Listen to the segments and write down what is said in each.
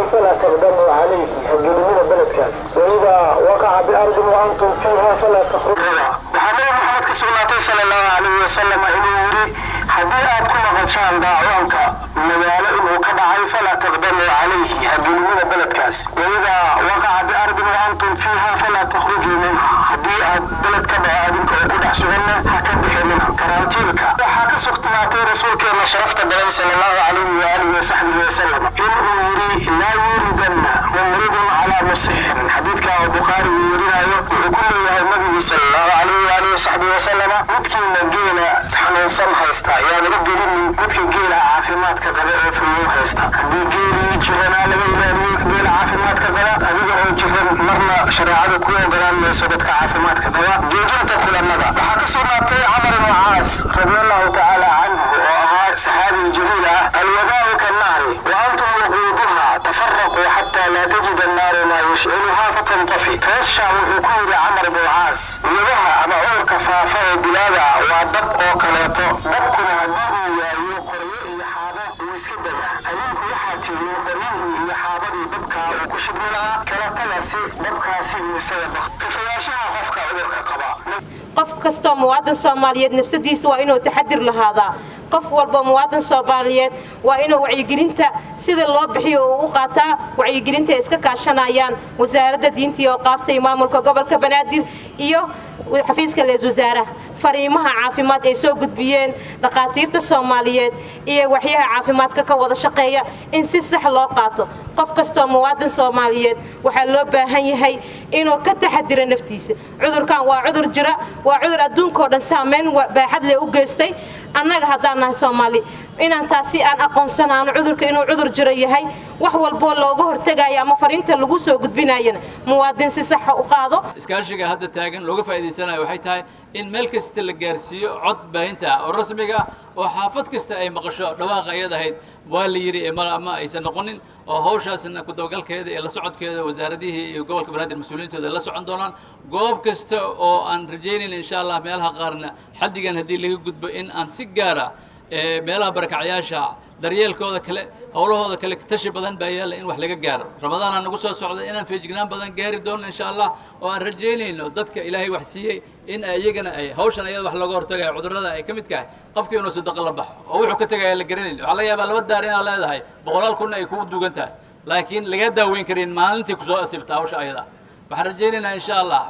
dhacay falaa taqdamuu calayhi, ha gelinina beledkaas. Waidaa waqaca biardin wa antum fiiha falaa takhruju. Waxaa Nabi Maxamed ka sugnaatay sala Allahu calayhi wasalam inuu yidhi: haddii aad ku maqashaan daacuunka magaalo inuu ka dhacay, falaa taqdamuu calayhi, ha gelinina beledkaas. Waidaa waqaca biardin wa antum fiiha falaa takhrujuu minha, haddii aad beled ka dhaco adinka oo ku dhex suganna, ha ka bixinina karantiilka. Waxaa ka sugnaatay rasuulkeena sharafta badan sala Allahu calayhi waaalihi wasaxbihi wasalam inuu yidhi: laa yuuridanna mumridun calaa musixin. Xadiidka oo Bukhaari uu werinayo wuxuu ku leeyahay nabigu sala Allahu calayhi waalihi wasaxbihi wasalama: midkiina geela xanuunsan haysta yaana u gelinin midka geela caafimaadka qaba ee fayow haysta. Haddii geelii jiranaa laga ilaaliyo geela caafimaadka qaba, adiga oo jiran marna shareecada ku ogolaan mayso dadka caafimaadka qaba. Joojinta kulamada. Waxaa ka sugnaatay Camar ibnu Caas radi Allahu tacaala canhu, oo ahaa saxaabi jaliil ah: alwabaau kannaari wa antum waquuduha, tafaraquu xataa laa tajida annaaru maa yushciluhaa fatantafi. Reeshaa wuxuu ku yidhi Camar ibnu Caas: wabaha ama cudurka faafa ee dilaada waa dab oo kaleeto, dabkuna haddii uu waayo qoryo iyo xaabo, uu iska dagaa. Adinku waxaa tihiin qoryihii iyo xaabadii dabkaa uu ku shidmi lahaa. Kala taga si dabkaasi uu isaga baq. Ka fogaanshaha qofka cudurka qaba. Qof kastoo muwaadin Soomaaliyeed nafsadiisa waa inuu taxadir lahaadaa. Qof walba muwaadin Soomaaliyeed waa inuu wacyigelinta sida loo bixiyo uu u qaataa. Wacyigelinta ay iska kaashanayaan Wasaaradda Diinta iyo Awqaafta iyo maamulka gobolka Banaadir iyo xafiiska ra-iisul wasaaraha, fariimaha caafimaad ay soo gudbiyeen dhakhaatiirta Soomaaliyeed iyo waxyaha caafimaadka ka wada shaqeeya, in si sax loo qaato. Qof kastoo muwaadin Soomaaliyeed waxaa loo baahan yahay inuu ka taxadiro naftiisa. Cudurkan waa cudur jira, waa cudur adduunkao dhan saameyn baaxad leh u geystay. Annaga haddaan nahay Soomaali, inaan taasi aan aqoonsanaano cudurka inuu cudur jiro yahay, wax walboo looga hortegayo ama fariinta lagu soo gudbinayana muwaadin si saxa u qaado. Iskaashiga hadda taagan looga faa'idaysanayo waxay tahay in meel kasta la gaarsiiyo cod baahinta ah oo rasmiga ah, oo xaafad kasta ay maqasho dhawaaqa iyada ahayd waa la yidhi ee ma aysan noqonin, oo hawshaasna ku dabagalkeeda iyo la socodkeeda wasaaradihii iyo gobolka Banaadir mas-uuliyiintooda la socon doonaan goob kasta, oo aan rajaynayn insha Allah meelaha qaarna xaddigan haddii laga gudbo in aan si gaara meelaha barakacyaasha daryeelkooda kale, howlahooda kale, tashi badan baa yaalla in wax laga gaaro. Ramadaanaa nagu soo socda, inaan feejignaan badan gaari doono insha Allah, oo aan rajaynayno dadka Ilaahay wax siiyey in iyagana ay hawshan ayada wax looga hortagayo cudurrada ay ka mid tahay qofka inuu sadaqa la baxo oo wuxuu ka tegaya la garanayn. Waxaa laga yaabaa laba daar inaad leedahay, boqolaal kunna ay kugu dugan tahay, laakiin laga daaweyn karin maalintii kusoo asibta hawsha ayada. Waxaan rajaynaynaa insha Allah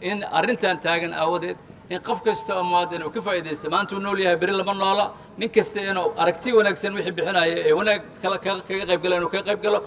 in arrintan taagan aawadeed in qof kasta oo muwaadin uu ka faa'iidaysta. Maanta uu nool yahay, beri lama noola. Nin kasta inuu aragti wanaagsan wixii bixinaya ee wanaag kala kaga qayb gala inuu kaga qayb galo.